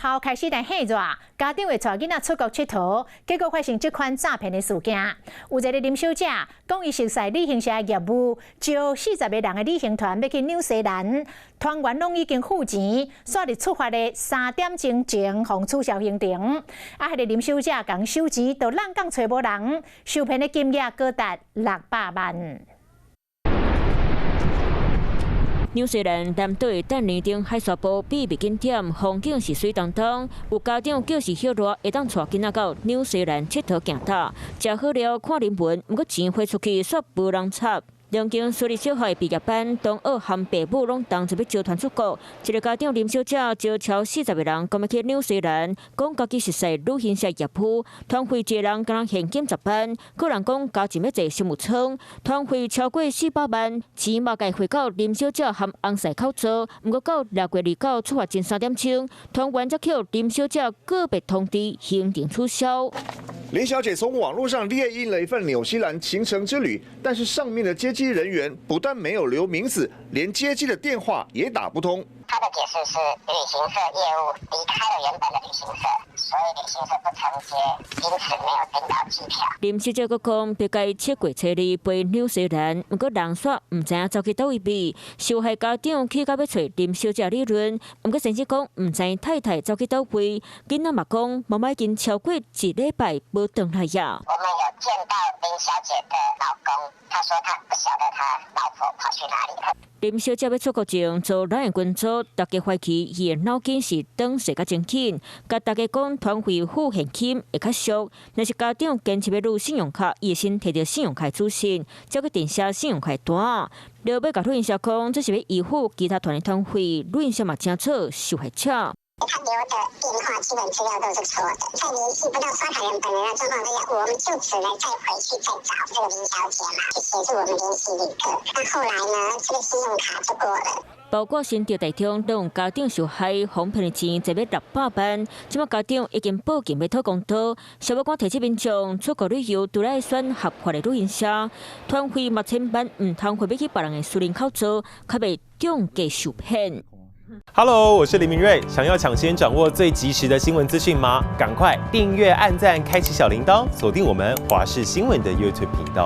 校開始來火熱，家長會帶囡仔出國𨑨迌，結果發生這款詐騙的事件。有一个林小姐講，伊熟似旅行社的業務，招40個人的旅行團欲去紐西蘭，團員攏已經付錢，煞佇出發的3點鐘前予取消行程。啊，彼个林小姐共收錢，就挵工揣無人，受騙的金額高達600萬。紐西蘭南島等年頂海沙埔秘密景點，風景是媠當當。有家長叫是歇熱，會當帶囡仔到紐西蘭𨑨迌行搭，食好料看人文，毋過錢花出去煞無人插。兩間私立小學畢業班，同學和爸母攏同齊欲招團出國。一个家長林小姐招超40個人，講欲去紐西蘭，講家己熟似旅行社業務，團費一个人敢若現金10萬，閣人講加錢欲坐商務艙，團費超過400萬，錢嘛共匯到林小姐和翁婿口座。毋過到6月29出發前3點鐘，團員才予林小姐個別通知行程取消。林小姐從網絡上列印了一份紐西蘭行程之旅，但是上面的接機人員不但沒有留名字，連接機的電話也打不通。他的解釋是旅行社業務離開了原本的旅行社，所以旅行社不承接，因此沒有訂到機票。林小姐閣講，別家7月初2飛紐西蘭，毋過人煞毋知影走去佗位去。受害家長去到欲揣林小姐理論，毋過先生講毋知太太走去佗位，囡仔嘛講媽媽已經超過一禮拜無轉來呀。我們有見到林小姐的老公，他說他不曉得他老婆跑去哪裡。林小姐欲出國前做 LINE 群組，大家懷疑伊的腦筋是轉勢較真緊，共大家講團費付現金會較俗。若是家長堅持欲擄信用卡，伊會先提著信用卡資訊，才閣填寫信用卡單。後尾共旅行社講，這是欲預付其他團的團費，旅行社嘛誠錯受害者。他留的電話基本資料都是錯的，在聯繫不到刷卡人本人的狀況之下，我們就只能再回去再找這個林小姐嘛，去協助我們聯繫旅客。那後來呢，這個信用卡就過了。包括新竹、台中攏有家長受害，予騙的錢濟欲600萬，這擺家長已經報警欲討公道。小寶官提醒民眾出國旅遊，除了選合法的旅行社，團費嘛千萬毋通匯欲去別人的私人口座，較袂中計受騙。 Hello，我是林明瑞。想要搶先掌握最及時的新聞資訊嗎？趕快訂閱、按讚、開啟小鈴鐺，鎖定我們華視新聞的 YouTube 頻道。